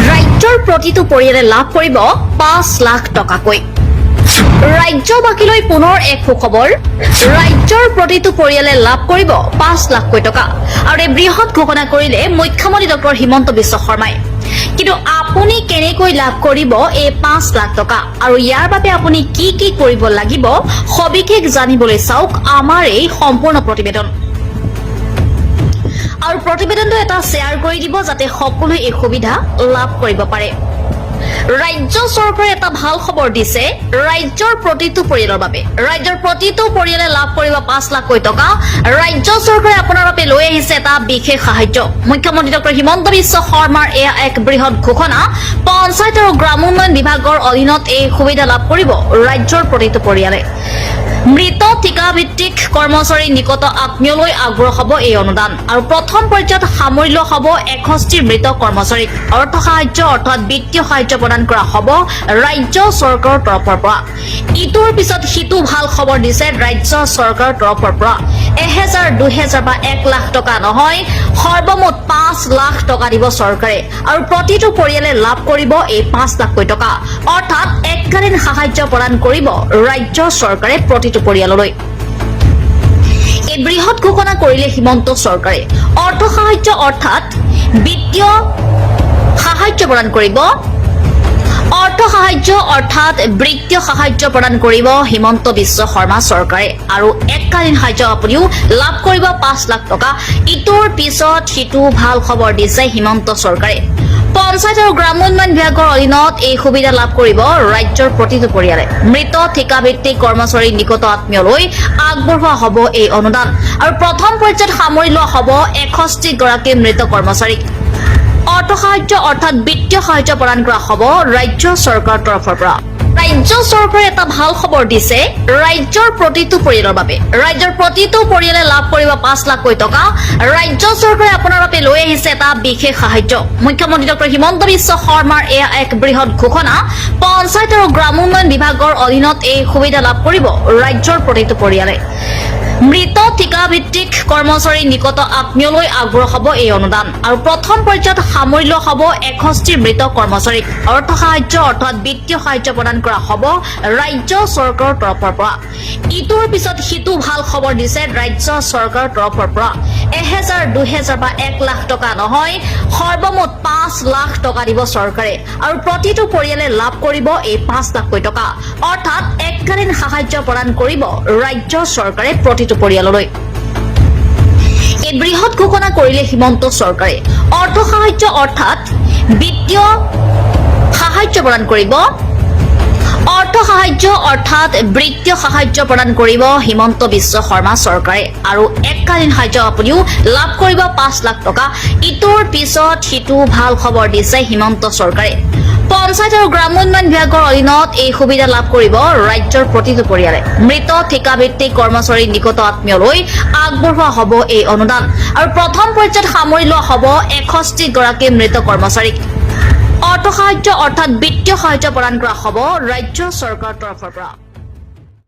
ৰাজ্যৰ প্ৰতিটো পৰিয়ালে লাভ কৰিব 5 লাখ টকাকৈ। ৰাজ্যবাসীলৈ পুনৰ এক সুখবৰ। ৰাজ্যৰ প্ৰতিটো পৰিয়ালে লাভ কৰিব 5 লাখকৈ টকা আৰু এই বৃহৎ ঘোষণা কৰিলে মুখ্যমন্ত্ৰী ডক্টৰ হিমন্ত বিশ্ব শৰ্মাই। কিন্তু আপুনি কেনেকৈ লাভ কৰিব এই 5 লাখ টকা আৰু ইয়াৰ বাবে আপুনি কি কি কৰিব লাগিব, সবিশেষ জানিবলৈ চাওক আমাৰ এই সম্পূৰ্ণ প্ৰতিবেদন। আৰু প্ৰতিবেদনটো এটা শ্বেয়াৰ কৰি দিব, যাতে সকলোৱে এই সুবিধা লাভ কৰিব পাৰে। ৰাজ্য চৰকাৰে এটা ভাল খবৰ দিছে ৰাজ্যৰ প্ৰতিটো পৰিয়ালৰ বাবে। ৰাজ্যৰ প্ৰতিটো পৰিয়ালে লাভ কৰিব 5 লাখকৈ টকা। ৰাজ্য চৰকাৰে আপোনাৰ বাবে লৈ আহিছে এটা বিশেষ সাহায্য। মুখ্যমন্ত্ৰী ডক্টৰ হিমন্ত বিশ্ব শৰ্মাৰ এয়া এক বৃহৎ ঘোষণা। পঞ্চায়ত আৰু গ্ৰামোন্নয়ন বিভাগৰ অধীনত এই সুবিধা লাভ কৰিব ৰাজ্যৰ প্ৰতিটো পৰিয়ালে। মৃত ঠিকাভিত্তিক কৰ্মচাৰীৰ নিকট আত্মীয়লৈ আগবঢ়োৱা হ'ব এই অনুদান আৰু প্ৰথম পৰ্যায়ত সামৰি লোৱা হ'ব 61 মৃত কৰ্মচাৰীক। অৰ্থ সাহায্য অৰ্থাৎ বিত্তীয় সাহায্য প্ৰদান কৰা হ'ব ৰাজ্য চৰকাৰৰ তৰফৰ পৰা। ইটোৰ পিছত সিটো ভাল খবৰ দিছে ৰাজ্য চৰকাৰৰ তৰফৰ পৰা। 1000, 2000 বা 1 লাখ টকা নহয়, সৰ্বমুঠ 5 লাখ টকা দিব চৰকাৰে আৰু প্ৰতিটো পৰিয়ালে লাভ কৰিব এই 5 লাখকৈ টকা। অৰ্থাৎ এককালীন সাহায্য প্ৰদান কৰিব ৰাজ্য চৰকাৰে প্ৰতিটো পৰিয়াললৈ। এই বৃহৎ ঘোষণা কৰিলে হিমন্ত চৰকাৰে। অৰ্থ সাহায্য অৰ্থাৎ বিত্তীয় সাহায্য প্ৰদান কৰিব। অৰ্থ সাহায্য অৰ্থাৎ বিত্তীয় সাহায্য প্ৰদান কৰিব হিমন্ত বিশ্ব শৰ্মা চৰকাৰে আৰু এককালীন সাহায্য আপুনিও লাভ কৰিব 5 লাখ টকা। ইটোৰ পিছত সিটো ভাল খবৰ দিছে হিমন্ত চৰকাৰে। পঞ্চায়ত আৰু গ্ৰামোন্নয়ন বিভাগৰ অধীনত এই সুবিধা লাভ কৰিব ৰাজ্যৰ প্ৰতিটো পৰিয়ালে। মৃত ঠিকাভিত্তিক কৰ্মচাৰীৰ নিকট আত্মীয়লৈ আগবঢ়োৱা হ'ব এই অনুদান আৰু প্ৰথম পৰ্যায়ত সামৰি লোৱা হ'ব 61 গৰাকী মৃত কৰ্মচাৰীক। অৰ্থ সাহায্য অৰ্থাৎ বিত্তীয় সাহায্য প্ৰদান কৰা হ'ব ৰাজ্য চৰকাৰৰ তৰফৰ পৰা। ৰাজ্য চৰকাৰে এটা ভাল খবৰ দিছে ৰাজ্যৰ প্ৰতিটো পৰিয়ালৰ বাবে। ৰাজ্যৰ প্ৰতিটো পৰিয়ালে লাভ কৰিব 5 লাখকৈ টকা। ৰাজ্য চৰকাৰে আপোনাৰ বাবে লৈ আহিছে এটা বিশেষ সাহায্য। মুখ্যমন্ত্ৰী ডক্টৰ হিমন্ত বিশ্ব শৰ্মাৰ এয়া এক বৃহৎ ঘোষণা। পঞ্চায়ত আৰু গ্ৰামোন্নয়ন বিভাগৰ অধীনত এই সুবিধা লাভ কৰিব ৰাজ্যৰ প্ৰতিটো পৰিয়ালে। মৃত ঠিকাভিত্তিক কৰ্মচাৰীৰ নিকট আত্মীয়লৈ আগবঢ়োৱা হ'ব এই অনুদান আৰু প্ৰথম পৰ্যায়ত সামৰি লোৱা হ'ব 61 মৃত কৰ্মচাৰীক। অৰ্থ সাহায্য অৰ্থাৎ বিত্তীয় সাহায্য প্ৰদান কৰা হ'ব ৰাজ্য চৰকাৰৰ তৰফৰ পৰা। ইটোৰ পিছত সিটো ভাল খবৰ দিছে ৰাজ্য চৰকাৰৰ তৰফৰ পৰা। 1000, 2000 বা 1 লাখ টকা নহয়, সৰ্বমুঠ 5 লাখ টকা দিব চৰকাৰে আৰু প্ৰতিটো পৰিয়ালে লাভ কৰিব এই 5 লাখকৈ টকা। অৰ্থাৎ এককালীন সাহায্য প্ৰদান কৰিব ৰাজ্য চৰকাৰে প্ৰতিটো পৰিয়াললৈ। এই বৃহৎ ঘোষণা কৰিলে হিমন্ত চৰকাৰে। অৰ্থ সাহায্য অৰ্থাৎ বিত্তীয় সাহায্য প্ৰদান কৰিব। অৰ্থ সাহায্য অৰ্থাৎ বিত্তীয় সাহায্য প্ৰদান কৰিব হিমন্ত বিশ্ব শৰ্মা চৰকাৰে আৰু এককালীন সাহায্য আপুনিও লাভ কৰিব 5 লাখ টকা। ইটোৰ পিছত সিটো ভাল খবৰ দিছে হিমন্ত চৰকাৰে। পঞ্চায়ত আৰু গ্ৰামোন্নয়ন বিভাগৰ অধীনত এই সুবিধা লাভ কৰিব ৰাজ্যৰ প্ৰতিটো পৰিয়ালে। মৃত ঠিকাভিত্তিক কৰ্মচাৰীৰ নিকট আত্মীয়লৈ আগবঢ়োৱা হ'ব এই অনুদান আৰু প্ৰথম পৰ্যায়ত সামৰি লোৱা হ'ব 61 গৰাকী মৃত কৰ্মচাৰীক। অৰ্থ সাহায্য অৰ্থাৎ বিত্তীয় সাহায্য প্ৰদান কৰা হ'ব ৰাজ্য চৰকাৰৰ তৰফৰ পৰা।